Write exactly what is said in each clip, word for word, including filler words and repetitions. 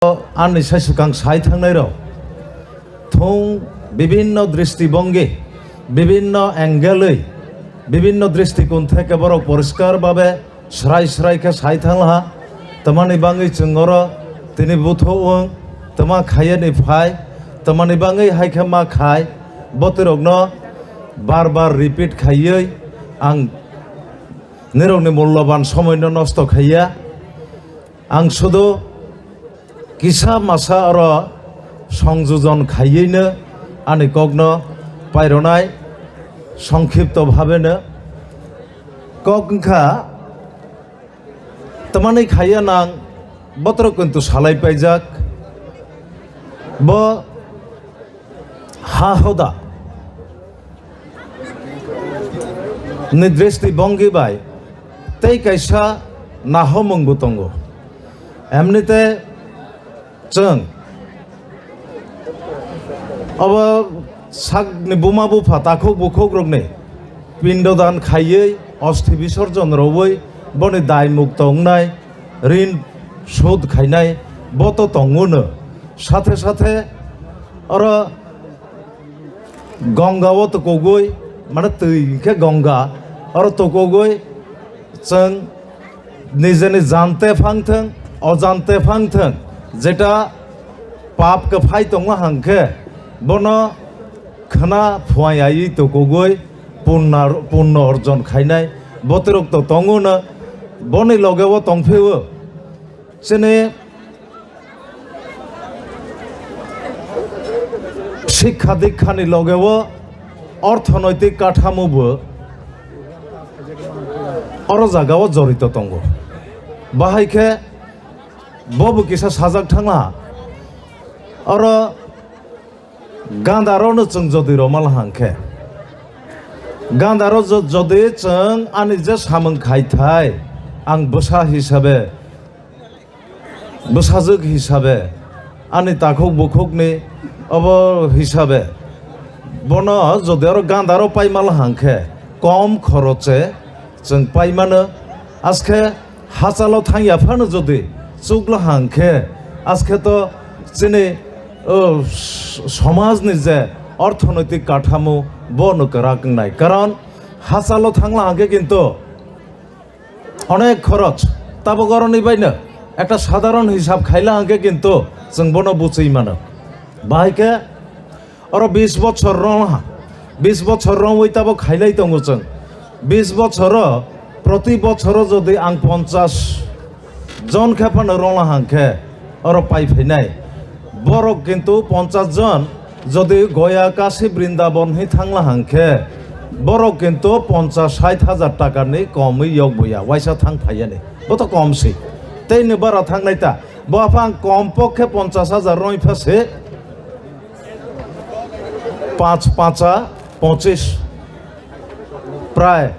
ani sai swkang sai thangnairok thung bibinno dristibongi, bibinno angle-wi, bibinno dristikun theke borok poriskar babe srai srai khe sai thanglaha. Tamani bangwi chwng oro tini buthu wng, tama khaiyani phai, tamani bangwi hai khe ma khai, botirokno bar bar repeat khaiwi ang nirokni mulloban somoino nosto khaiya. Ang sudu kisa masa oro songjojon khaiwino ani kokno paironai, songkhipto bhabeno kok wngkha, tamani khaiya nang botorok kintu salai paijak. Bo ha hoda ni dristi bongi bai tei kaisa nahomung bo tongo. Emnite chwng obo sakni buma bupha takhuk bukhuk rokni pindodan khaiwi, osti bisorjon rwwi boni dai mukto wngnai, rin sud khainai bo to tongo no. Sathe sathe oro Gongao tukugwi, mane twi hinkhe Gonga, oro tukugwi chwng nijeni jante phangthwng, ojante phangthwng, jeta pap kwphai tongma hangkhe bono khna phuayaiwi tukugwi punna, punno orjon khainai botorok to tongo no. Boni logeo tongphio chini Sikha dikhani logeo orthonoitik kathamo bo oro jagao jorito tongo. Bahai khe bobo kisa sajak thangla. Oro gandarokno chwng jodi rwma hangkhe, gandaro jo-, jodi chwng ani je samung khaithai, ang bwsa hisabe bwsajwk hisabe, ani takhuk bukhukni obo hisabe, bono jodi oro gandaro paimala hangkhe kom khoroche chwng paimano. Askhe hachalo thangya phano jodi chukla hangkhe, askhe to chini, o, s-, somajni je orthonoitik kathamo bono kwrak wngnai. Karon hachalo thangla hangkhe kintu onek khoroch, tabok oroni baino ekta sadharon hisab khaila hangkhe kintu chwng bono buchwi mano. Bahai khe oro bis bochor rwngha, bis bochor rwngwi tabok khailai tongo chwng. Bis bochoro, proti bochoro jodi ang ponchas jon khe phano rwngla hangkhe, oro pai phainai. Borok kintu ponchas jon, jodi Goya, Kashi, Brindaban hi thangla hangkhe, borok kintu ponchas sait hajar takani komwi yok boya, waisa thang phaiyani. Bo to kom se. Tei ni bara thangnai ta. Bo aphang kom pok khe ponchas hajar roi pha se. Panch pancha ponchis. Prai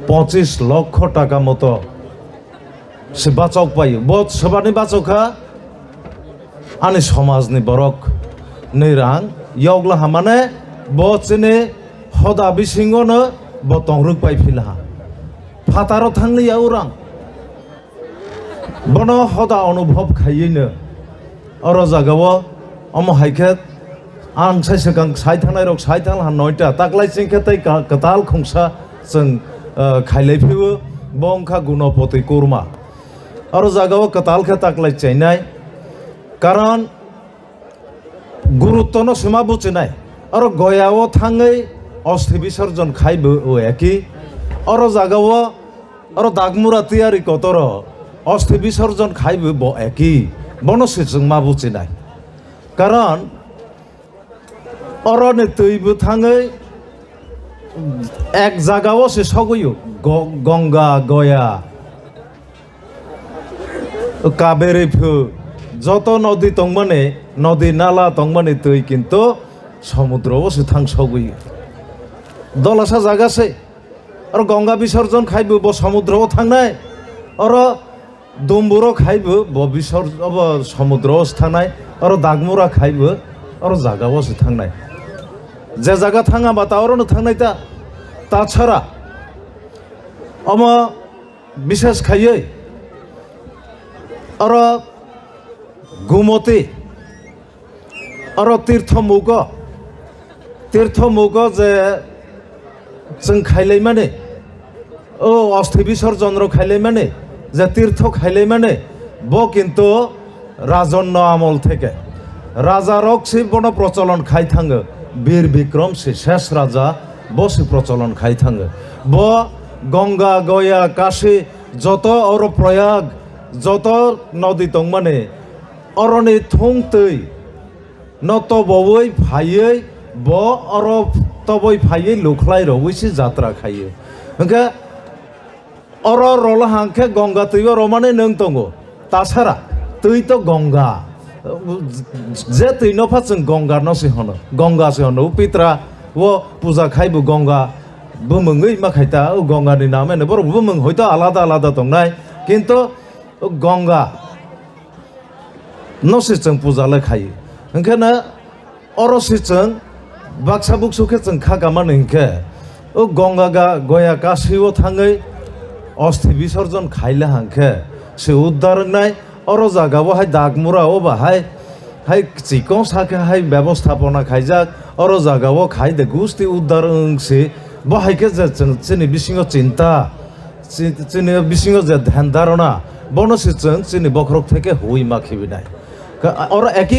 ponchis lokho taka moto. Se bachok pai, bo sebani bachok kha, ani somajni borok ni rang yokla ha, mane bo chini hoda bisingo no bo tongruk pai philaha, phataro thangli ya urang, bono hoda onubhob khaiwi no oro jagao. Omo hai khe ang sai swkang sai thangnai rok sai thang ha noita taklai ching khe tei ka-, kwtal khungsa chwng, ah, khailai phio, bo wngkha Gunopoti Kurma. Oro jagao kwtal khe taklai chainai, karon gurutto no sima buchinai. Oro Goyao thangwi osti bisorjon khai bo o eki, oro jagao oro Dagmura tiyari kotoro osti bisorjon khai bo bo eki, bono se chwng ma buchinai. Karon oroni twi bwthangwi ek jagao se sogwi o, Go-, Gonga, Goya, Kaveri phu, joto nodi tongmani, nodi nala tongmani twi kintu somudro o se thang sogwi o. Dolasa jaga se. Oro Ganga bisorjon khaibo bo somudro o thangnai. Oro Dumburo khaibo bo bisor-, obo somudro o se thangnai. Oro Dagmura khaibo oro jaga o se thangnai. Je jaga thanga ba ta oro no thangnai ta. Tatsara omo bishes khaiwi oro Gumoti, oro tirtho mugo, tirtho mugo je chwng khailaimani, o osthi bisorjon rok khailaimani, je tirtho khailaimani, bo kintu rajonno amol theke raja rok si bono procholon khai thango, Bir Bikrom si ses raja, bo si procholon khai thango. Bo Ganga, Goya, Kashi, joto oro Proyag, joto nodi tongmani, oroni thung twi no tobowi phaiwi, bo oro toboi phaiwi lukhlai rowi si jatra khaio. Hwnkhe oro rola hangkhe Ganga twibo romani nwng tongo. Tasara twi to Ganga. Je twi no pha chwng Ganga no se hono. Ganga se hono. Upitra o puja khai bo Ganga bumungwi ma khai ta. O Ganga ni name no borok bumung hoito alada alada tongnai. Kintu o Ganga no se chwng puja le khai. Hwnkhe no oro se chwng baksa buksu khe chwng kha kamani hwnkhe o Ganga ga Goya Kashi o thangwi osthi bisorjon khai le hangkhe se uddar wngnai. Oro jaga o hai Dagmura o ba hai, hai chikon sa khe hai bebosthapona khaijak. Oro jaga o khai de gusti uddar wng se. Bo hai khe je chwng chini bisingo chinta, chi-, chini bisingo je dhyan dharana, bono se chwng chini bokhorok theke huwi ma khibinai. Ka-, oro eki